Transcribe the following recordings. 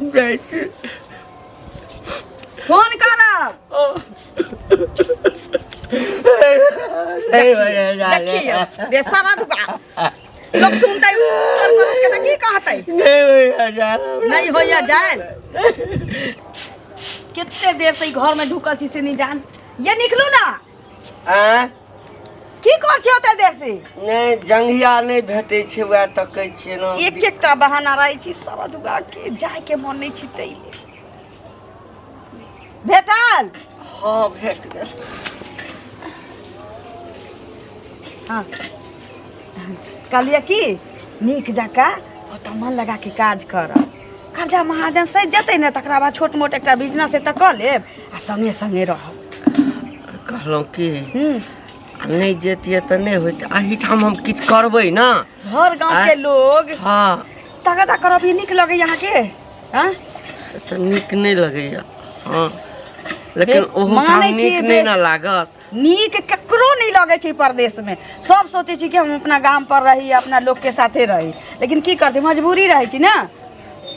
जाइ छी। फोन करब। देखियौ रे सारा दुका लोग सुनतै टोल पड़ोस के तऽ की कहतै? नहि होइया जायल। नहि होइया जायल। कते देर से ई घर में ढुकल छी से नहीं जान। ये निकलू ना। आँय? की कर छी ओते देर से? नहि, जंघिया नहि भेटै छै, वएह तकै छियै ने। एक एकटा बहाना रहै छी सारा दुका के, जाय के मन नहि छी तै ले। भेटल? हँ, भेट गेल। हँ, कहलियै कि नीक जकाँ ओतऽ मन लगा के काज करब। कर्जा महाजन सधि जेतै ने, तकरा बाद छोट मोट एकटा बिजनेस एतऽ कऽ लेब आ सङ्गे सङ्गे रहब। कहलहुँ कि आ नहि जैतियै तऽ नहि होइतै। एहिठाम हम किछु करबै ने। घर गाँव के आँय? लोग हँ, तगदा करब, ई नीक लगैया अहाँके? हँ, से तऽ नीक नहि लगैया। हँ, लेकिन ओहूठाम मानै नीक छियै नहि ने लागत। नीक ककरो नहि लगै छै परदेशमे। सब सोचै छै कि हम अपना गाम पर रही, अपना लोकके साथे रही, लेकिन की करतै, मजबूरी रहै छै ने।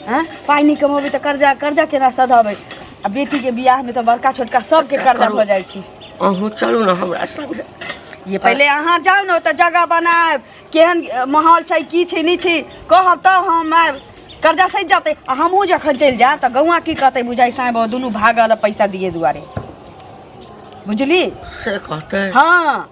हँ, पाइ नहि कमेबै तऽ कर्जा कर्जा केना सधेबै? आ बेटीके बियाहमे तऽ बड़का छोटका सबके कर्जा भऽ जाइ छै। अहूँ चलू ने हमरा संगे। ये पहिले अहाँ जाउ ने ओतऽ, जगह बनायब, केहन माहौल छै, की छै, नहि छै, कहब तब हम आयब। कर्जा सधि जेतै आ हमहूँ जखन चलि जायब तऽ गौआँ की कहतै? बुझाइ साँय बहु दुनू भागल पैसा दिए दुआरे, बुझली? से कहतै? हँ,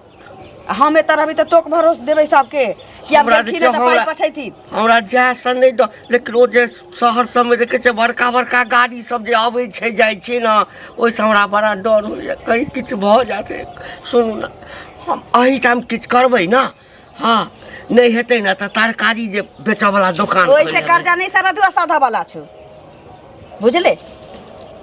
आ हम एतऽ रहबै तऽ तोक भरोस देबै सबके कि आब हमरा गेलखिन देखियौ, तऽ पाइ हमरा पठैथिन। हमरा जायसँ नहि डर, लेकिन ओ जे शहर सबमे देखै छियै बड़का बड़का गाड़ी सब जे अबै छै जाइ छै ने, ओहिसँ हमरा बड़ा डर होइए, कहीं किछु भऽ जायत। सुनू ने, हम एहिठाम किछु करबै ने। हँ, नहि हेतै ने तऽ तरकारी जे बेचऽवला दोकान ओहिसँ खोलि लेबै। कर्जा नहि सरधुआ साधा वाला छौ, बुझले?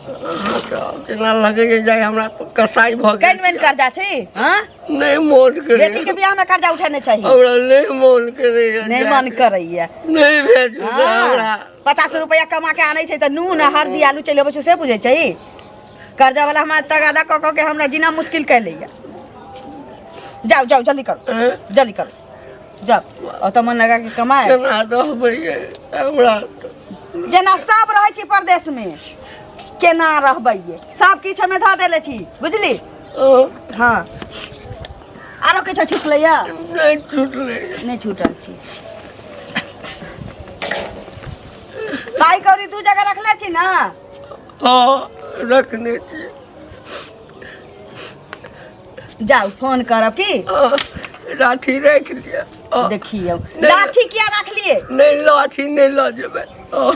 अहाँके आब जेना लगैए जाइ हमरा पर कसाई भऽ गेल। केहन मेन कर्जा छै? हँ, नहि मोन करे। बेटी के बियाह में कर्जा उठेने चाही। हमरा नहि मोन करैए। नहि मन करैया? नहि भेजू ने हमरा। 50 रुपया कमा के आनै छै तऽ नून आ हरदी आलू चलि अबै छै, से बुझै छै? कर्जा वाला हमरा तगादा कऽ कऽ के हमरा जीना मुश्किल कऽ लैया। जाउ जाउ, जल्दी करू। एँ? जल्दी करू, जाउ, ओतऽ मन लगा के कमाए। केना रहबै यै हमरा? जेना सब रहै छी परदेश में, केना रहबै ये? सब किछु हमे धऽ देले छी, बुझली? हँ, आरो किछो छुटलै या? नहि छुटलै। नहि छूटल छी। पाइ कौड़ी दू जगह रखले छी ने? हँ, रखने छी। जाउ, फोन करब की? हँ, लाठी राखि लिअ। हँ, देखियौ। नहि। लाठी किया रखलिए? नहि, लाठी नहि लऽ जेबै। हँ,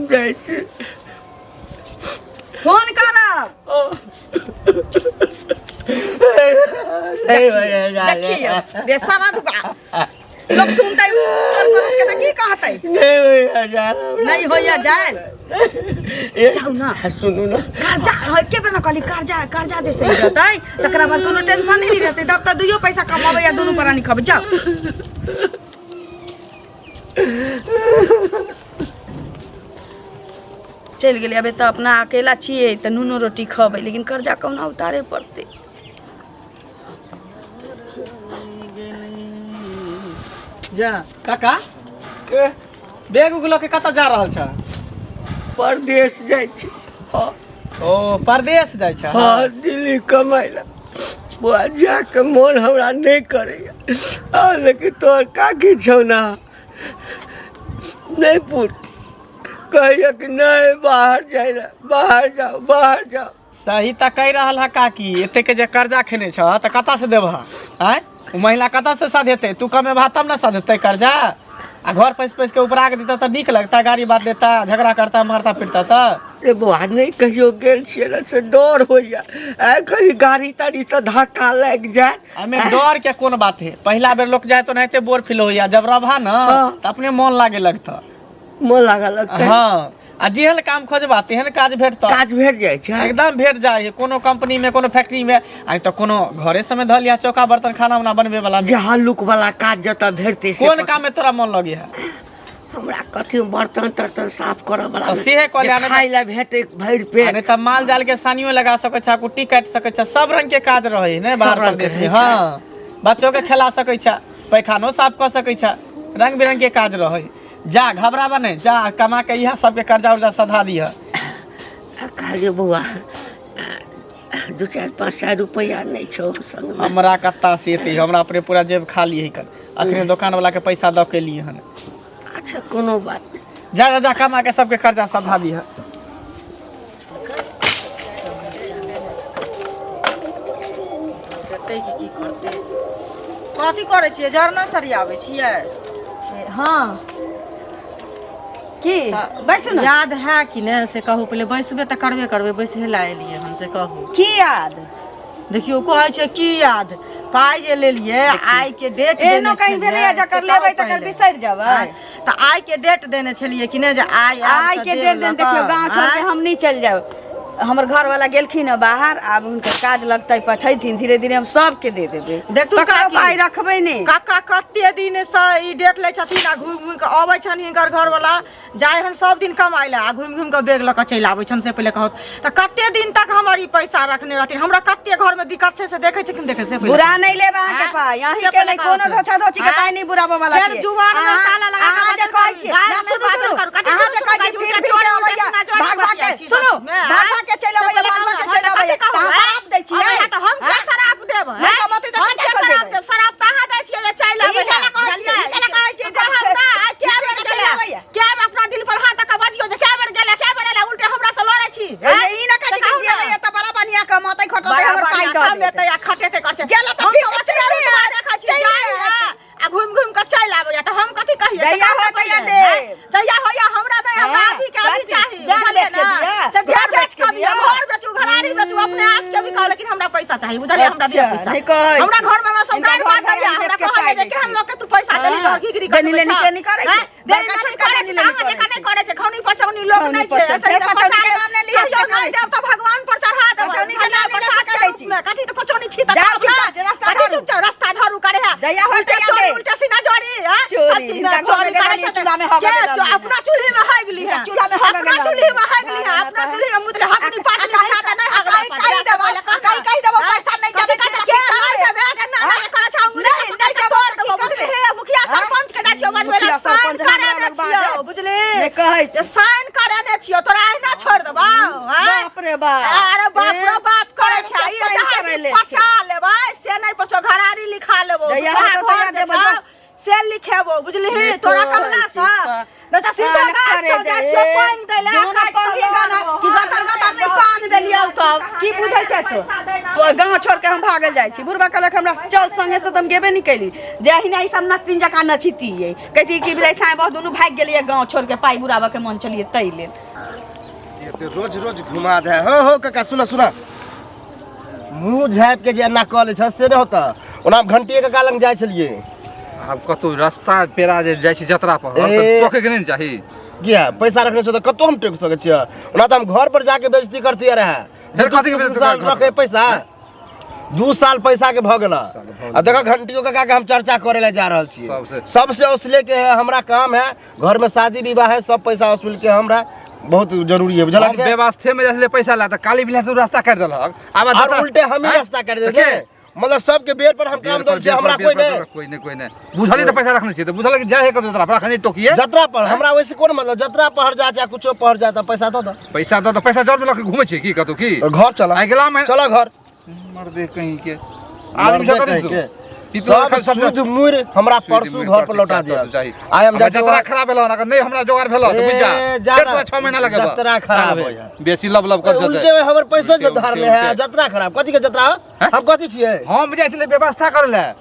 जाइ छी। फोन करब। हँ। देखियौ रे सारा दुका लोग सुनतै टोल पड़ोस के तऽ की कहतै? नहि होइया जायल। नहि होइया जायल। जाउ ने। सुनू ने। कर्जा एके बेर ने कहली, कर्जा कर्जा जे सही रहतै तकरा बाद कोनो टेंशन नहीं रहतै। तब तऽ दुइयो पैसा कमाबै या दुनू प्राणी खबै। जाउ। चलि गेलियै। अबे तऽ अपना अकेला छियै तऽ नूनो रोटी खबै, लेकिन कर्जा कहुना उतारे पड़तै। जा काका। के? बैग उग लऽ के कतऽ जा रहल छ? परदेश जाइ छी। हँ। ओ, परदेश जाइ छ? हँ, दिल्ली कमाइ लए। बौआ, जाके मोन हमरा नहि करैया। हँ, लेकिन तोहर काकी छौ ने, नहि पूछ, कहैया कि नहि, बाहर जाइ लए, बाहर जाओ, बाहर जाओ। सही तऽ कहि रहल है काकी। एतेक जे कर्जा खेने छ तऽ कतऽ से देबह? आँय, ओ महिला कतऽ से सधेतै? तू कमेबहा तब ने सधेतै कर्जा। आ घर पैस पैस के उपरा के देता तऽ नीक लगता? गाड़ी बात देता, झगड़ा करता, मारता पीटता तऽ? रे बौआ, नहि कहियो गेल छियै ने, से डर होइया। आ कहीं गाड़ी ताड़ी से धक्का लागि जाय। एहिमे डर के कोन बात है? पहिला बेर लोक जाय तो ओनाहिते बोर फील होइया। जब रहबा ने तऽ अपने मन लागे लगता। मन लागऽ लगतै। हँ, आ जेहन काम खोजबा तेहन काज भेटतऽ। काज भेट जाइ छै? एकदम भेट जाइ है। कोनो कंपनी में, कोनो फैक्ट्री में, आ तऽ कोनो घरे समय धऽ लिया, चौका बर्तन खाना उना बनबे वाला में। जे हल्लुक वाला काज जतऽ भेटतै से। कोन काम में तोरा मन लगे है? हमरा कथी, बर्तन तर्तन साफ करऽ वाला तऽ मे, सेहे कहलियै, जे नहि खाय लए भेटै भरि आ पेट। नहि तऽ माल जाल के सानियो लगा सकै छै, कुट्टी काटि सकै छै, सब रंग के काज रहै है ने बाहर सब रंग के प्रदेश में। रहै छै। हँ, बच्चो के खेला सकै छै, पैखानो साफ कऽ सकै छै, रंग बिरंग के काज रहै। जा घबराबा नहीं, जा कमा के इहा सबके कर्जा उर्जा सधा दिह। आ कहलियो बौआ, 2 4 5 सए रुपैआ नहि छौ संगमे? हमरा कत्ता से एतै, हमरा अपने पूरा जेब खाली है कन, अखने दोकान वाला के पैसा दऽ के लिए हन। अच्छा कोनो बात नहि। जा जा जा कमा के सबके कर्जा सधा दिह। कथी करै छियै? जरना सरियाबै छियै? हँ। की बैसू ने। याद है कि नहि से कहू पहिले। बैसबे तऽ करबे करबै, बैसहे लए एलियै हन से कहू। की याद? देखियौ कहै छै की याद, पाइ जे लेलियै आइ के डेट एहनो देने कहीं भेलैया छलियै, जकर से लेबै कहू तकर पहिले। बिसरि जेबै। आँय, तऽ आइ के डेट देने छलियै कि नहि जे आइ आयब आइ तऽ के देब डेट दिन लऽ देखियौ कऽ? गाँव छोड़ के आँय? हम नहि चलि जायब। हमर घरवाला गेलखिन हँ बाहर, आब हुनकर काज लगतै पठैथिन, धीरे धीरे हम सबके दे देबै। देखू ककरो काकी। पाइ रखबै नहि। काका कते दिन से ई डेट लै छथिन आ घुमि घुमि कऽ अबै छनि हिनकर घरवाला, जाइ हन सब दिन कमाइ लए आ घुमि घुमि कऽ बैग लऽ कऽ चलि आबै छनि। से पहिले कहत तऽ कते दिन तक हमर ई पैसा रखने रहथिन? हमरा कते घरमे दिक्कत छै से देखै छै कि नहि देखै छै? से पहिले बुरा कहू। नहीं लेब अहाँके आँय? पाइ, अहीं से के पहिले नहि, कोनो कहू। धोछा धोछी के आँय? पाइ नहीं बुराबऽ वाला फेर छियै। जुबान में अहाँ- ताला लगा के अहाँ जे बाजल कहै करू, छियै, गारि ना नहि सुनू बाजल सुनू, करू। कथी अहाँ सुनू जे सुनू कहै कहै छियै छी, फिर उल्टा फिर चोरी के उल्टा अबैया, सीना जोड़ी भाग भाग बतियाइ के छी सुनू, सब चीजमे, भाग आँय? भाग के चलि से अबैया, पहिले भाग भाग कहू के ने, चलि हँ, तऽ अबैया, कथी कहू, तऽ अहाँ आँय? शराब दै छियै? अबैया तऽ हम के आँय? शराब देब, नहि आँय? कमौतै तऽ हम कतऽ के सँ शराब देबै? देब? शराब तऽ अहाँ दै छियै जे चलि ई अबैया, केना कहै छियै? बुझलियै? ई केना कहै छियै तऽ जे कहब ना, आइ कए फिर बेर के चलि गेलै? अबैया? कए बेर अपना दिल पर हाथ दऽ कऽ बजियौ जे कए बेर गेलै, कए बेर एलै, उल्टे हमरा से लड़ै छी, आँय? ई ना कहै से छियै कहू कि ना। गेलैया तऽ बड़ा बढ़िया कमौतै खटौतै, बड़ा हमर पाइ बढ़िया दऽ कमेतै देतै। आ खटेतै करतै। गेलै तऽ हम फिर तऽ के ओतबे चलि रुतबा आयत, देखै छी, चलि जाइ आयत। है, आ घुमि घुमि कऽ चलि आबैया तऽ हम कथी कहियै? से जहिया कहू होय ने तहिया पहिले, आँय? देब। जहिया होइया हमरा नहि, हमरा हाँ, अभी के अभी कथी? चाही, जान बुझलियै बेच के ने? दिअ? से जे घर बेच बेच के कऽ दिअ, दिअ? घर बेचू, घरारी बेचू, अपने आप के भी कहू, लेकिन हमरा पैसा चाही, बुझलियै? हमरा दिअ अच्छा, पैसा। नहि कहै हमरा छी। घर में हमरा सब हिनका गारि घर बात दैया, घरारी हमरा बेच के कहैया पाइ जे दै केहन छी। लोक के तू पैसा देली, हाँ, तोहर घिघरी देनी कटबै लेनी छह। के नहि करै छै। आँय? देनी बड़का लेनी छोटका करै छै देनी तऽ लेनी अहाँ करै जकाँ नहि छै। करै छै, खौनी पचौनी लोक खौनी नहि छै, पचौनी। ऐसे फेर तऽ पचौनी पचा के लेब। नाम नहि लिअ, कहियो से नहि करै देब तऽ भगवान पर चढ़ा देबै, पचौनी के बुझलियै? नाम नहि लऽ प्रसाद सकै के छी। रूपमे। कथी तऽ पचौनी छी तऽ जाउ खाउ ने। चुपचाप, रास्ता कथी धरू। चुपचाप रास्ता धरू करे है। जहिया होय उल्टे तहिया चोरी, देब। उल्टे सीना जोड़ी, आँय? चोरी, सब चीज में हिनका घर चोरी में करै गेल छथिन। चूल्हा में हगऽ के गेल जो रहली। अपना चूल्ही में हगली है। हिनका चूल्हा में हगऽ अपना गेल चूल्ही में रहली। हगली है, हाँ, अपना हाँ, चूल्ही में मुतले हगनी आ पातली कही छाता नहि आ हगला कही पातली। कही से देबो, पहिले आ कह कही ना। कही देबो, आँय? पैसा नहि कथी देबै कहै तऽ के की नहि करबै? देबै, अगर ना आँय? ना करै छौ, उंगली नहि, पकड़ि नहि कऽ देबो तोड़ तऽ की देबो, करबै? बुझलिही? हे, मुखिया आँय? सरपंच के जाइ छियौ बजबै लए, मुखिया साइन सरपंच करेने हमरा लग छियौ, बाजत। बुझलिही? नहि कहै जे छी। साइन करेने छियौ, तोरा अहिना छोड़ि देबौ, आँय? बाप रे बाप। अरे बाप ए, रे बाप करै सब छै, ई साइन चाहै छी करैले छै। पचा लेबै, से नहि पचो, घरारी लिखा लेबो, जहिया दूटा होतौ तहिया घर जे देबो, छौ, जो। से लिखेबो, बुझलिही? नहि तोरा कहै कहला छी, सँ नहि तऽ शीशो पान गाछ करे छौ, दे। जाइ छियौ पानि दै लए, जोन काटि कऽ पंगी लऽ गाना आनबो। कि गतर गतर नहि पान देलियौ तब की बुझै छै तू? गाँव छोड़ के हम भागल जाइ छी। बुढ़बा कहलक हमरा चल संगे, से तऽ हम गेबे नहि कैली। जे अहिना ई सब नचतीन जकाँ नचितियै, कहती कि बिलाई साँय बह दुनू भागि गेलियै गाँव छोड़ के, पाइ बुराबऽ के मन चलियै ताहि लेल। एते रोज रोज घुमा दे हो हो काका। सुना सुना, मुँह झाँपि के जे एना कऽ लै छ से नहि होता। ओना हम घंटिए काका लग जाइ छलियै। आब कतौ रास्ता पेरा जे जाइ छी जतरा पर ए। तऽ टोके के नहि ने चाही। किया पैसा रखने छौ तऽ कतौ हम टोकि सकै छियै? ओना तऽ हम घर पर जाके बेइज्जती करतियै रहए। फेर कथी के बेइज्जती साल घर पर? रखे पैसा, 2 साल पैसा के भऽ गेल। साल भऽ आ देखऽ, घंटियो काका के हम चर्चा करे ला जा रहल छियै। सबसे। सबसे वसूले के है, हमरा काम है, घर में शादी विवाह है, सब पैसा वसूल के हमरा बहुत जरूरी है, बुझलक हम ने? व्यवस्थे में जाइ छलियै पैसा ला तऽ काली बिला तू रास्ता काटि देलक। आब और जतरा- उल्टे हम ही आँय? रास्ता काटि तऽ देलियै के? मतलब सबके बेर पर हम काम बेर पर, दल छियै, बेर पर, हमरा बेर कोई पर, नहीं। कोई नहीं, कोई नहीं। बुझलियै तऽ पैसा रखने छियै तऽ बुझलक कि जाइ है कतौ जतरा पर अखन टोकिए। जतरा पर हमरा वैसे कोन मतलब, जतरा पर जा चाहे कुछो पर जा तऽ पैसा दऽ दऽ। पैसा दऽ तऽ पैसा जर में लऽ के घूमै छियै की कतौ की? घर चल। आइ गेला में चल घर। मर्दे कहीं के आदमी मर्दे सब कहीं करी के। तू सब शुद्ध मुर हमरा परसू घर पर लौटा दिया। आइ हम जाइ जतरा खराब भेल, अगर नहीं हमरा जोगार भेल तऽ बुझ जा। ए, जा फेर ना। तोरा 6 महीना लगेबा। जतरा खराब होय है। बेसी लब लब कर उल्टे हमर पैसो उल्टे, धार ले उल्टे, है। उल्टे। जतरा खराब कथी के जतरा हो? हम कथी छियै? हम जाइ छलै व्यवस्था करे लए।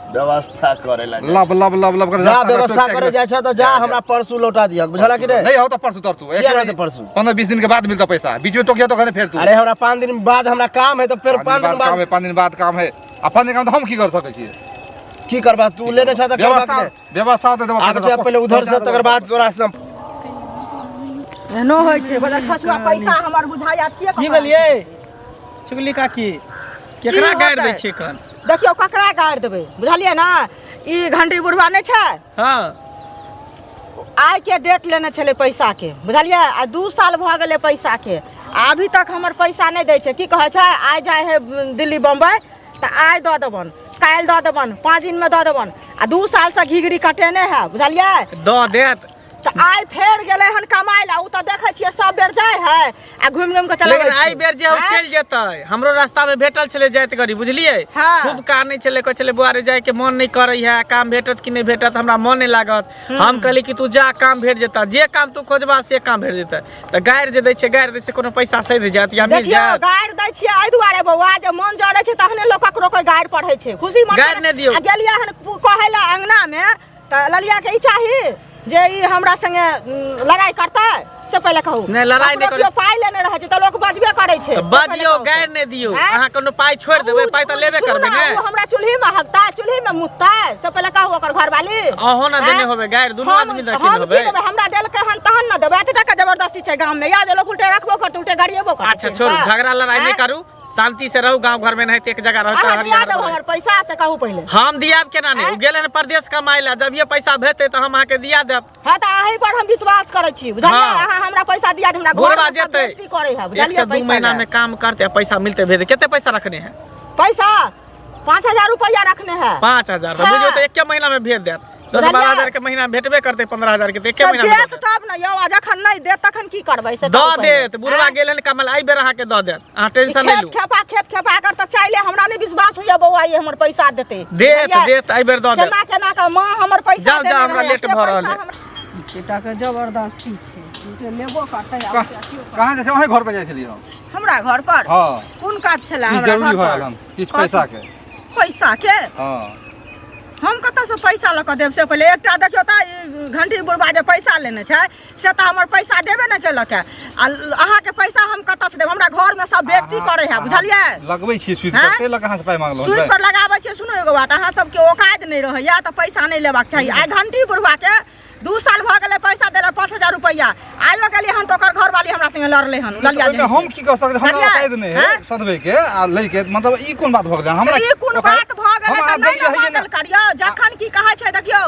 व्यवस्था करे ला जाइ। लब लब लब लब कर जा व्यवस्था करे जाइ छ तऽ जा, हमरा परसू लौटा दिहक, बुझला कि नहि? नहीं हो तऽ परसू तर तू किया रहतै परसू? 15-20 दिन के बाद मिलता पैसा। बीच में टोकिया तो फेर तू। अरे हमरा 5 दिन बाद हमरा काम है तऽ फेर 5 5 दिन काम बाद है, 5 दिन बाद काम है। आ 5 दिन काम तऽ हम की कर सकै छियै? की करबा तू लेने छ तऽ करबा कि व्यवस्था नहि? व्यवस्था होतै तऽ आबै छै पहिले उधर से तकर बाद तोरा से। एहनो होइ छै बदर खसुआ, पैसा हमर बुझाया के की भेलियै चुगली काकी? केकरा की गारि दै होतै? छियै कन? देखियौ ककरा गारि देबै, बुझलियै ने? ई घंटी बुढ़वा नहि छै? हँ। आइ के डेट लेने छलै पैसा के, बुझलियै? आ 2 साल भऽ गेलै पैसा के, आ अभी तक हमर पैसा नहि दै छै। की कहै छै, आइ जाइ है दिल्ली बम्बई तऽ आइ दऽ देबन, काल्हि दऽ देबन, 5 दिनमे दऽ देबन। आ 2 सालसँ घिघरी कटेने है, बुझलियै? दऽ देत। आइ फेर गेलै हन कमाइ लए, ओ तऽ देखै छियै सब बेर जाइ है आ घुमि घुमि कऽ चलि लेकिन अबै एहि छै। बेर जे ओ आँय? चलि जेतै, हमरो रास्ता में भेटल छलै जाइत गरी, बुझलियै? हाँ। खूब कानै छलै, कहै छलै बौआ रे जाइके मन नहि करै है, काम भेटत कि नहि भेटत, हमरा मन नहि लागत। हम कहली कि तू जा, काम भेट जेतै, जे काम तू खोजबा से काम भेट जेतै। तऽ गारि जे दै छै, गारि दै छै, कोनो पैसा सधि जायत या मिल देखियौ जायत? गारि दै छियै एहि दुआरे बौआ जे मन जरै छै तहने लोक ककरो कोई गारि पढ़ै छै, खुशी मन गारि नहि दियौ। आ गेलियै हन कहै लए अंगना मे तऽ ललिया के ई चाही जे ई हमरा संगे लड़ाई करतै, से पहिले कहू। नहि, लड़ाई नहि ककरो करू। केओ पाइ लेने रहै छै तऽ लोक बजबे करै छै, तऽ से पहिले बजियौ, कहू। गारि नहि दियौ। आँय? अहाँ कोनो पाइ छोड़ि देबै? पाइ तऽ लेबे सुनू करबै ने, ने। ओ हमरा चूल्ही में हगतै, चूल्ही में मुततै, से पहिले कहू ओकर घरवाली। अहूँ ने देने आँय? होबै गारि, दुनू आदमी ने हम देने की होबै। देबै? हमरा देलकै हन तहन ने देबै। एते टाका जबरदस्ती छै गाम में या जे लोक उल्टे रखबो करतै, उल्टे गरिएबो करतै। अच्छा छोड़ू, झगड़ा लड़ाई नहि आँय? करू, शांति से रहू गांव घर में, नहीं एक जगह रहू। अहाँ दिया देब हमर पैसा से कहू पहिले। हम दियाब केना नहि? आँय? ओ गेल हन परदेश कमाइ लए, जब ये पैसा भेटतै तऽ हम अहाँके दिया देब। हाँ तऽ अहीं पर हम विश्वास करै छी, बुझलियै? हाँ। अहाँ हमरा पैसा दिया देब, हमरा घर बुढ़वा में सब जेतै बेइज्जती करै है, एक बुझलियै? से दू पैसा महीना लए। में काम करते आ पैसा मिलते भेज। कते पैसा रखने हैं? पैसा 5000 रुपया रखने है। 5000? हाँ। बुझियौ तऽ एके महीना में भेज देत। दस बुझलियै? 12 हजार के महीना में भेटबे करतै, 15,000 के तऽ एके से महीना में देत दऽ देत। तब ने यौ, आ जखन नहि देत तखन की करबै से दऽ कहू पहिले। देत, बुढ़वा आँय? गेल हन कमल, एहि बेर अहाँके दऽ देत, अहाँ ई टेंशन नहि खेप लू। खेपा खेप खेपा कर तऽ चाहिले, हमरा नहि विश्वास होइया बौआ ई हमर पैसा देतै। देत। बुझलियै? देत, एहि बेर दऽ देत। केना केना कऽ माँ हमर पैसा जाउ, देने जाउ, हमरा रहै, लेट से भऽ रहल पैसा अइ। हमरा बेटाके जबरदस्ती छै, उल्टे लेबो करतै आ उल्टे अथियो करतै। कहाँ जाइ छै? अहीं घर पर जाइ छलियै हम। हमरा घर पर? हँ। कोन काज छलै किछु हमरा जरूरी घर भऽ पर? गेल हन किछु कथी? पैसा के। पैसा के? हँ। हम कतऽसँ पैसा लऽ कऽ देब से पहिले? एकटा देखियौ तऽ ई घंटी बुढ़बा जे पैसा लेने छै से तऽ हमर पैसा देबे ने केलक है, आ अहाँके पैसा हम कतऽसँ देब? हमरा घरमे सब बेइज्जती करै है, बुझलियै? लगबै छियै सूद पर। आँय? ताहि लऽ कऽ अहाँ से पाइ मांगलहुँ। सूद पर लगाबै छियै। सुनू एगो बात, अहाँ सबके औकात नहि रहैया तऽ पैसा नहि लेबाक चाही। आइ घंटी बुढ़बाके 2 साल भऽ गेलै पैसा देला, 5000 रुपैआ। आइयो गेलियै हन तऽ ओकर घरवाली हमरा संगे लड़लै हन, ललिया ओहिमे जेहन हम से। की कऽ सकैत? हमरा बुझलियै? औकात नहि है आँय? सधबै के आ लै के, मतलब ई कोन बात भऽ गेलै हमरा? ई कोन बात भऽ गेलै? हम तऽ अहाँ नहि ने देलियै हइये मांगल करियौ। जखन की कहै छै, देखियौ,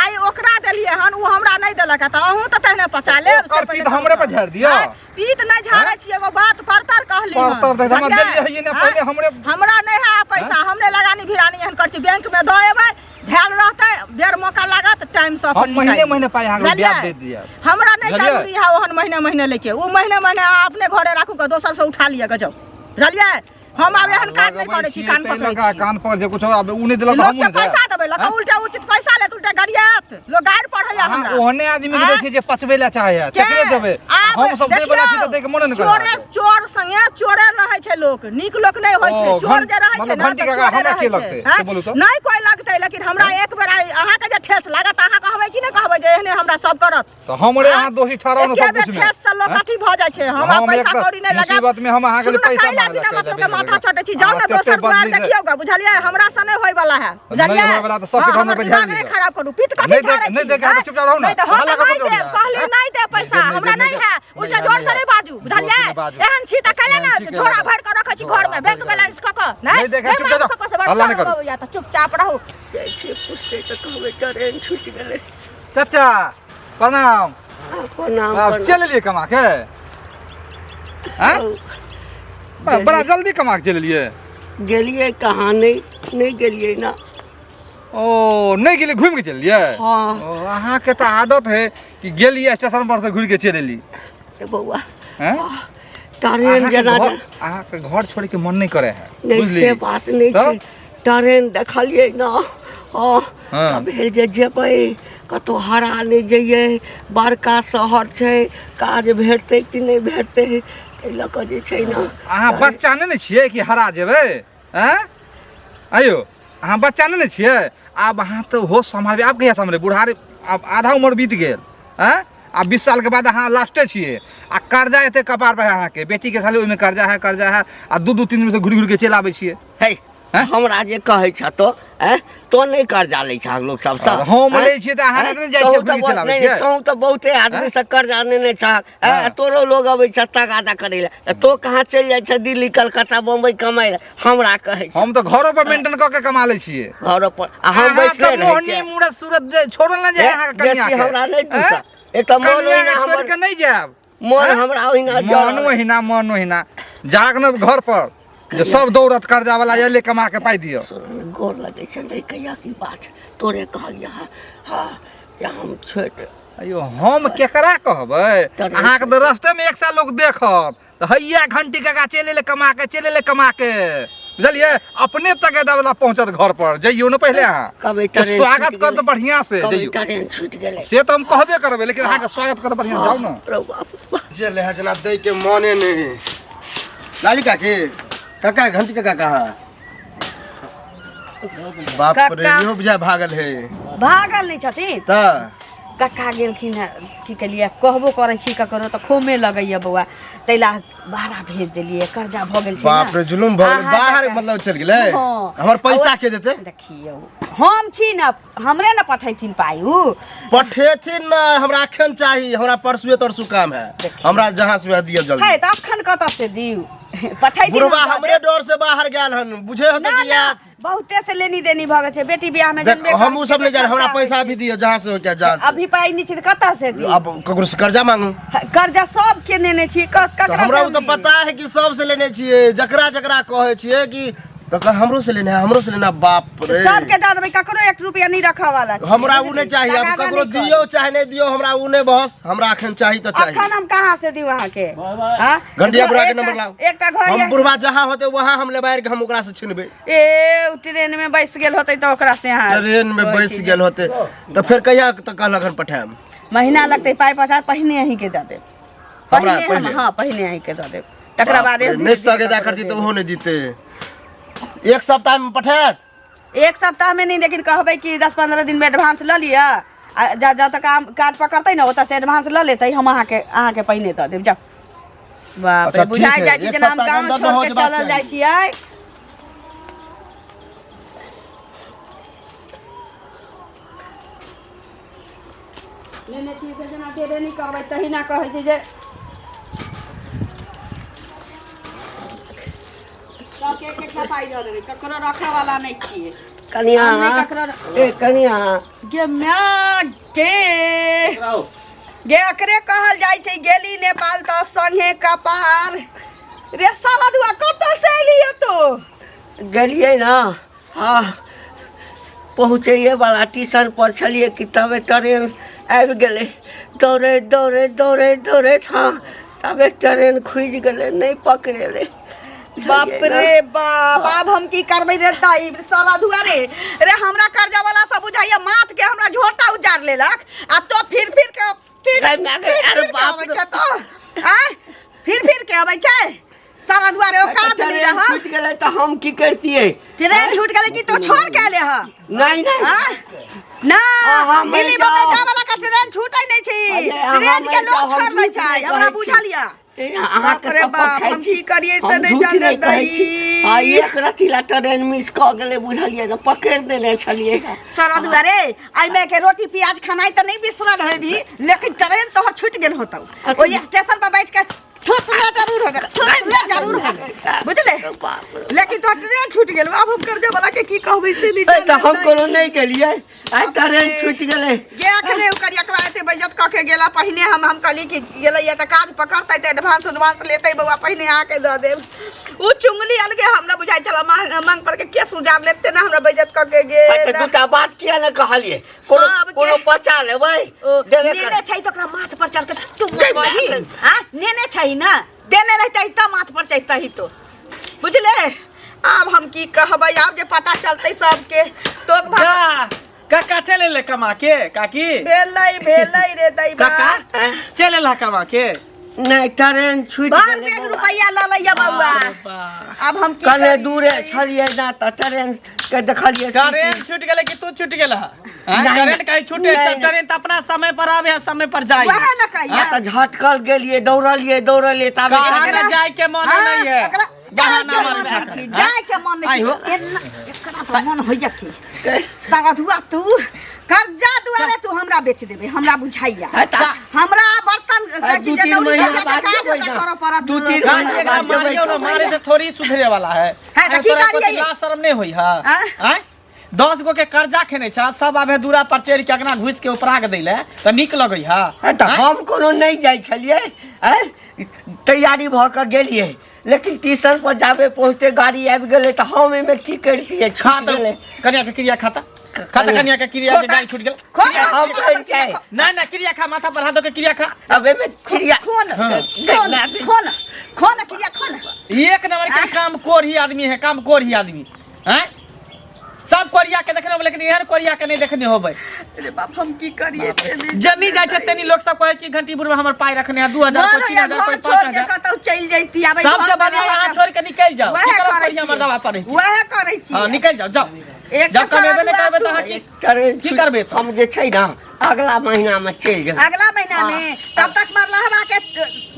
आइ ओकरा देलियै हन, ओ हमरा नहि देलक तऽ अहूँ तऽ तेहने पचा लेब से ओकर पहिले पीत हमरे पर कहू। झाड़ि दिअ? आँय? पीत नहि झाड़ै छियै, एगो बात परतर कहली हन। परतर देख, हमरा बुझलियै? देलियै हइये ने आँय? पहिले हमरे। हमरा नहि है पैसा, हम नहि लगानी भिरानी एहन करै छी। बैंक में दऽ एबै, धैल रहतै, बेर मौका लागत टाइम से अपन हम महीने निकालि लेब। महीने पाइ अहाँके बुझलियै? ब्याज दे दिअ। हमरा नहि बुझलियै? जरूरी है ओहन महीने महीने लेके। ओ महीने महीने अहाँ अपने घरे राखू के दोसर से उठा लिअ गजब, बुझलियै? हम आब एहन काज नहि करै छी, कान ताहि पकड़ै लऽ कऽ छी। कान पकड़ जे कुछो आब उ नहि देलक तऽ लोक हमहूँ के नहि देब। पैसा देबै लऽ उल्टा उचित पैसा लेत, उल्टा गरियात, लोक गारि पढ़ैया अहाँ हमरा। ओहने आदमी के दै आँय? छियै जे पचबै लए चाहै है के? तकरे देबै। आब हम सब दै वला छी तऽ देखियौ, दै के मने नहि चोरे करत। चोर संगे चोरे रहै छै लोक, नीक लोक नहि होइ छै। ओ, चोर जे रहै छै मतलब ने घंटी तऽ काका चोरे हमरा के रहै छै। लगतै? आँय? से बोलू तऽ। नहि कोइ लगतै, लेकिन हमरा एक बेर आइ अहाँके जे ठेस लागत, अहाँ कहबै कि नहि कहबै जे एहने हमरा सब करत? तऽ हमरे अहाँ दोषी ठहराउ ने एके सब बेर कुछ में। ठेस से लोक अथी भऽ जाइ छै। हमरा हम पैसा एक तऽ कौड़ी नहि लगायब। मुसीबत में हम अहाँके सुनू लिए ने, पैसा कैला मांगऽ बिना लए मतलब के कहै माथा लए। छटै छी? जाउ ने अहाँ दोसर कते दुआर बदली से- देखियौ ग, बुझलियै? हमरा से नहि होय वाला है, बुझलियै? नहि होय वाला तऽ सबके हाँ, तऽ हमर हमरे पर दिमाग झाड़ि नहि लिअ। खराब करू। पीत कथी नहि देख- झाड़ै नहि छी? देख, अहाँ आँय? चुपचाप रहू ने। नहि तऽ हम हल्ला तऽ करू नहि देब ने। कहली, नहि देब पैसा नहि देब, हमरा नहि नहि देब, है। नहि उल्टा है, जोर नहि से है। नहि बाजू, जोर से बुझलियै? नहि बाजू। एहन छी तऽ कैला एहन छी ने कैला झोरा ने। भरि कऽ रखै छी घर में बैंक बैलेंस कऽ कऽ? नहि नहि देख, नहि चुपचाप मारू ककरो से, बड़ हल्ला नहि शर्म करू। अबैया तऽ चुपचाप रहू। जाइ छियै पुछतै तऽ कहबै ट्रेन छूटि गेलै। चाचा प्रणाम। प्रणाम। आब प्रणाम। चलि एलियै कमा के? आँय? बड़ा जल्दी कमा के चलि एलियै। गेलियै कहाँ? नहि, नहि गेलियै ने। ओ नहि गेलियै, घुमि के चलि एलियै? हँ। ओ अहाँके तऽ आदत है कि गेलियै स्टेशन पर से घुरि के चलि एली। रे बौआ, हैं? ट्रेन अहाँके जेना अहाँके घर छोड़े के मन नहि करे है। नहि। बुझलियै? से बात नहि तऽ? छै। ट्रेन देखलियै ने, हँ, हाँ। तऽ भेल जे जेबै कतहु हरा नहि जइयै, बड़का शहर छै, काज भेटतै कि नहि भेटतै, ताहि लऽ कऽ जे छै ने। अहाँ बच्चा नहि ने छियै कि हरा जेबै? आँय आइयो अहाँ बच्चा नहि ने छियै। आब अहाँ तऽ होश सम्हारबै। आब कहिया सम्हारबै? बुढ़ारी आब आधा उम्र बीत गेल। आँय, आब 20 सालके बाद अहाँ लास्टे छियै आ कर्जा एते कपार पर है अहाँके। बेटीके साले ओहिमे कर्जा है, कर्जा है आ दू दू तीन दिन से घुरि घुरि के चलि आबै छियै। हे। हैं? हमरा जे कहै छ तो, हैं, तो नहि कर्जा लै छह लोक सबसँ? हम हैं? लै छियै तऽ अहाँ हैं? नहि जाइ छियै, तहूँ तऽ घुरि के चलि आबै नहि, छियै? तहूँ तऽ बहुते आदमी से कर्जा नेने छह, हैं? हाँ। तोरो लोग अबै छ तगादा करै लए, तऽ तो कहाँ चलि जाइ छ दिल्ली, कलकत्ता, बम्बई कमाइ लए, हमरा कहै छ? हम तऽ घरो पर मेंटेन कऽ के कमा लै छियै। घरो पर आ हम अहाँ बैसले तऽ रहै मोहनी छियै। मूरत सूरत जे छोड़ल ने जे अहाँके कनिया बेसी के। हमरा नहि हैं? दूसर एक तऽ मन कनिया ओहिना के छोड़ि हमर के नहि जायब। मन हैं? हमरा ओहिना मन जरल। ओहिना, मन ओहिना जाग ने घर पर जे सब दौड़त कर्जा वाला एले, कमा के पाइ दियौ। सुन, गोर लगै छै। नहि कहिया की बात तोरे कहलियै हँ, हँ, या हम छोड़ि अयो हम केकरा कहबै? ट्रेन अहाँके तऽ रस्तेमे एक साल लोक देखत तऽ हैया घंटी काका चलि एलै कमा के, चलि एलै कमा के, बुझलियै? अपने तगेदा वाला पहुँचत घर पर। जइयौ ने पहिले अहाँ, कहबै तऽ ट्रेन स्वागत छूटि कर गेलै। तऽ बढ़िआँ से कहबै जइयौ। ट्रेन छूटि गेलै। से तऽ हम कहबे करबै, लेकिन अहाँके स्वागत कर बढ़िआँ, जाउ ने। रौ बाप। जे ले है जना दै के मने नहीं। लाली काकी, काका घंटी काका कहाँ? बाप रे, काका। इहो बुझाय भागल है। भागल नहि छथिन तऽ कक्का गेलखिन हेँ। की केलियै, कहबो करै छी ककरो तऽ खोमे लगैया बौआ, ताहि लए भाड़ा भेज देलियै, कर्जा भऽ गेल छै बाप ने। रे, जुलुम भऽ गेलै। अहाँ बाहर जकाँ। मतलब चलि गेलै? हँ। हमर पैसा के देतै? देखियौ, हम छी ने, हमरे ने पठैथिन पाइ उ। पठेथिन ना, हमरा अखन चाही, हमरा परसुए तरसू काम है। देखियौ। हमरा जहाँ से वएह दिअ जल्दी। है तऽ अखन कतऽ से दियौ? पठैथिन बुढ़बा हम दऽ हमरे देब। डर से बाहर गेल हन, बुझे होते ना, कि ना, याद बहुते से लेनी देनी भऽ गेल छै बेटी बियाह में। देख जनबे हम करै उ सब छियै, नहीं जाने, हमरा खर्चा पैसा होइ भी छै। दिअ जहाँ से हो क्या, जहाँ से। अभी पाइ नहि छै तऽ कतऽ से दियौ? अब ककरो से कर्जा मांगू? कर्जा सबके नेने छियै, तऽ ककरा हमरा से उ तऽ हम पता है कि सबसे लेने छियै, जकरा जकरा कहै छियै कि तऽ कह हमरो से लेना है, हमरो से लेना। बाप रे, सबके दऽ देबै, ककरो एक रुपया नहीं रखऽ वाला छै। हमरा उ नहीं चाहिए। अब तगादा ककरो नहि करू। दियौ चाहे नहीं दियौ, हमरा उ नहीं, बस हमरा अखन चाही तऽ चाही। अखन हम कहाँ से दियौ अहाँके? हाँ? घंटिया बुढ़ा के एकटा- नंबर लाओ। एकटा घर हम यऽ। बुढ़वा जहाँ होते वहाँ हम लेबारि के हम ओकरा से छिनबै। ए, उ ट्रेन में बैस गेल होतै तऽ ओकरा से अहाँ ट्रेन में बैस गेल होते तऽ फेर कहिया तक कहलक हन पठायब? महीना लगतै पाइ पठा, पहिने अहींके दऽ देब। हमरा पहिने हम पहिले? हाँ, पहिने अहींके दऽ देब, तकरा बाप बाद रे, नहि तगेदा करती तऽ ओहो नहि दिते। एक सप्ताह में पठायत? एक सप्ताह में नहीं, लेकिन कहबै कि 10-15 दिन में एडवांस लऽ लिअ आ जा जा तक काम काज पकड़तै ने ओतऽ से एडवांस लऽ लेतै, हम अहाँके पहिने दऽ देब। जाउ। बाप अच्छा, रे, ठीक बुझाइ है। जाइ छै एक जेना हम सप्ताह के गाँव अंदर छोड़ हो के जेबाक चलल चाही। जाइ छियै। लेने छियै से जेना देबे नहि करबै तहिना कहै छै जे सबके एक एकटा पाइ दऽ देबै, ककरो रखै वाला नहि छियै। कनिया, हम नहि ककरो। ए कनिया। गे माय गे, गे एकरे कहल जाइ छै गेली नेपाल तऽ संगे कपार। रे साला दुआ, कतऽ से एली तो? गेलियै ने, हँ, पहुँचैए वाला ट्यूशन पर छलियै कि तबे ट्रेन आबि गेलै। दौड़ैत दौड़ैत दौड़ैत दौड़ैत, हँ, तबे ट्रेन खुजि गेलै, नहि पकड़ेलै। बाप रे बाप, आब हम की करबै रे दाई? साला धुआ रे, रे हमरा कर्जा वाला सब बुझाइया माथ के हमरा झोटा उजार लेलक आ तो फिर फिर के फिर अरे माय गे, फिर अरे फिर के बाप अबै रे। छै तो आँय, फिर फिर के अबै छै सारा दुआरे औकात नहीं ट्रेन रहा। छूटि गेलै तऽ हम की करतियै? ट्रेन छूट गेलै कि तो छोड़ के एले ह? नहीं नहीं। हाँ? ना। अहाँ मरि दिल्ली बम्बई जाउ। जाय वाला का ट्रेन छूटै नहीं छै। अरे, अहाँ ट्रेन के मरि लोग जाउ, हम छोड़ दै झूठ छै, नहि हमरा कहै छी। बुझल यऽ। अहाँके बाप रे शपथ बाप, खाइ हम छी, की करियै से हम नहि झूठ जानै नहि कहै छी। दही। आ एक रति ला ट्रेन मिस कऽ गेलै, बुझलियै ने, पकड़ि देने छलियै। सर दुआरे एहिमे के रोटी प्याज खानाइ तऽ नहि बिसरल हेबी, लेकिन ट्रेन तोहर छूटि गेल होतौ। ओहि स्टेशन पर बैठ के ठुसले जरूर होबे, ठुसले जरूर होबे, बुझले? लेकिन तोहर ट्रेन छूटि गेल, आब हम कर्जा वाला के की कहबै से नहि ए, तऽ हम जानै। कोनो नहि गेलियै, आइ ट्रेन छूटि गेलै। गे, अखने ओ करियकवा एते बेइज्जत कऽ के गेला। पहिने हम कहली कि गेलैया तऽ काज पकड़तै तऽ एडवांस उडवांस लेतै बौआ, पहिने अहाँके दऽ देब। उ चुंगली अलगे हमरा बुझाइ छल मांग पर के केस उजार लेते ने, हमरा बेइज्जत कऽ के तऽ गेल। दूटा बात किया ने कहलियै? कोनो सबके- कोनो बचा लेबै, ओ, देबे नेने कर। छै तऽ ओकरा माथ पर चढ़ के तू मरबही? हाँ, नेने छै ने, देने रहतै तऽ माथ पर चढ़तही तो, बुझले? आब हम की कहबै, आब जे पता चलतै सबके तो जा, काका चलि एलै कमा के काकी? भेलै भेलै रे दैबा। काका चलि एला कमा के? नहि, ट्रेन छूटि भर गेलै बैग बौआ। रुपैआ लऽ लैया बौआ, आब हम की कने करी? दूरे छलियै ना तऽ ट्रेन के देखलियै सीटी। ट्रेन छूटि गेलै कि तू छूटि गेल? नहीं, ट्रेन कहीं छूटे? नहीं, नहीं। ट्रेन तऽ अपना समय पर आवे है, समय पर जाए। वएह ने कहिया। हाँ, तऽ झटकल गेलियै, दौड़लियै दौड़लियै ताबे कहाँ ट्रेन- ने जाय के मन नहीं है। एकरा जाय बहाना के मारै मन छै। नहि छै, जाय के मन नहि आइ हो। छै। एना एकरा तऽ मन होइया कि सरधुआ तू कर्जा दुआरे तू हमरा बेच देबे, हमरा बुझाइया। है तऽ हमरा बर्तन आ, दू तीन महीना बाद जेबै करऽ ना। पड़त। दू तीन काहे महीना एकरा बाद जेबै मारियौ ना, कमाइ मारे लए। से थोड़ी सुधरे वाला है। है, तऽ की तोरा करियै? कोई लाज शर्म नहीं होई है? आँय? आँय? 10 गो के कर्जा खेने छ, सब आबे दूरा पर चढ़ के अंगना घुस के उपरा के दैले तऽ नीक लगै है? है तऽ हम कोनो नहि जाइ छलियै, आँय? तैयारी भऽ कऽ गेलियै, लेकिन ट्यूशन पर जाबे पहुँचते गाड़ी आबि गेलै, तऽ हम एहिमे की करितियै? खा छूटि तऽ गेलै। कनिया के क्रिया खाता। खा तऽ कनिया के क्रिया के गाड़ी छूट गेल। खो हम कहै छै ना ना, क्रिया खा, माथा पर हाथ दऽ के क्रिया खा। अब एमे क्रिया खो न, खो न, खो न, खो न, क्रिया खो न। एक नंबर के काम कोढ़ी आदमी है, काम कोढ़ी आदमी हैं। सब कोरिया के देखने होबै, लेकिन एहन कोरिया के नहीं देखने होबै। अरे बाप, हम की करिए? जनी जाइ छै तेनी लोग सब कहै कि घंटी बुढ़वा हमर पाइ रखने है 2000, मन कोई होइया 3000, घर कोई छोड़ के 5000। कतौ चलि जैती आबै। सबसे बढ़िया यहाँ छोड़ के निकल जाओ। की वएह करब करै कोरिया छी। मर्दवा पर रहि के? वएह करै छी। हाँ, निकल जाओ, जाओ। एक जब कमेबे नहि सारा करबै तऽ अहाँ की ट्रेन की करबै तऽ? हम जे छै ने अगला महीना में चलि जेबै। अगला महीना में तब तक मरलहवा के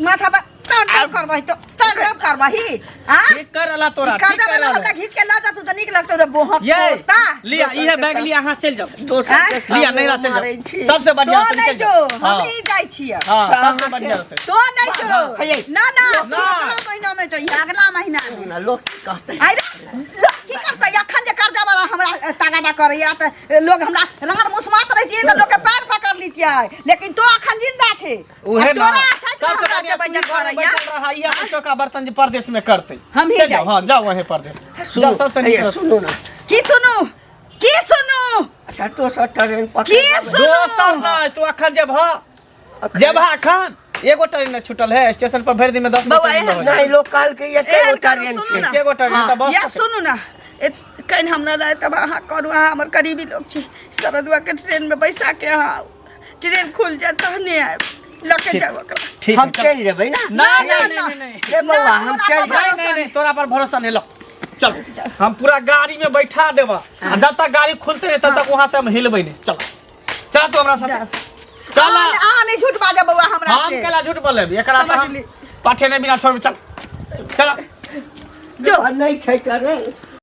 माथा पर तांडव करबही तो, तांडव करबही। हां, ठीक कर रहला तोरा, ठीक कर्जा कर वाला रहला। हमरा घीच के ल जातू तऽ नीक लगतौ रे बोहक ये तोता। लिया, इहे बैग लिया, अहाँ चलि जाओ। दोसर के लिया सामने नहीं चलि मारै जाओ। छी। सबसे बढ़िया तो रहतै, नहीं निकलि जो जाओ। हम हाँ ही जाइ छियै। हाँ, सबसे बढ़िया रहतै। तो नहीं जो, हे। ना ना, तू ना। अगला महीना में जो, अगला महीना में। ना, लोक की कहतै? आइ रे, लोक की करतै? अखन जे कर्जा वाला हमरा तगादा करैया तऽ लोग हमरा राड़ मुसमात रहितियै तऽ लोग के पैर पकड़ लितियै, लेकिन तो अखन जिंदा छै। उहे आ ना। तोरा अच्छा छै सबसे हमरा बढ़िया के बेइज्जत तू घरमे करैया। बैठल रह, इहे अपन चोखा बर्तन जे परदेश में करतै। हमही चलि जाइ जाओ, हाँ, जाओ वहीं परदेश। सुनू, जाओ, सबसे नीक हे, रहतै। सुनू ना। की सुनू? की सुनू? अच्छा, दोसर ट्रेन पकड़ की लेबै। सुनू? दोसर नहि, तू अखन जेबह, जेबह अखन एगो ट्रेन नहि छूटल है स्टेशन पर, भरि दिन में 10 गो बौआ, ट्रेन एहन रहै। नहीं, लोग कहलकै एके गो एहन करू, ट्रेन सुनू छै। ना। एके गो ट्रेन तऽ बस। या सुनू ना, कहीं हम न रहे तब अहाँ करू, अहाँ हमर करीबी लोग छी। सरदुआ के ट्रेन में बैसा के अहाँ आउ, ट्रेन खुल जाए तहने आयब, लऽ के जाउ ओकरा। ठीक हम है, चल। चलि जेबै ना। नहीं ना, नहीं ना, नहीं नहीं रे बौआ, हम तोरा चलि पर जेबै। नहीं नहीं नहीं, तोरा पर भरोसा नहीं। लो चल, हम पूरा गाड़ी में बैठा देबा आ जब तक गाड़ी खुलते नहीं तब तक वहां से हम हिलबै नहीं। चल चल, तू हमरा साथे चल। अहाँ अहाँ नहीं झूठ बाजब बौआ हमरा हम से। केला झूठ बोलेब? एकरा समझ तऽ हम ली। पठेने बिना छोड़बै। चल चल। जो आ, नहि छै ट्रेन।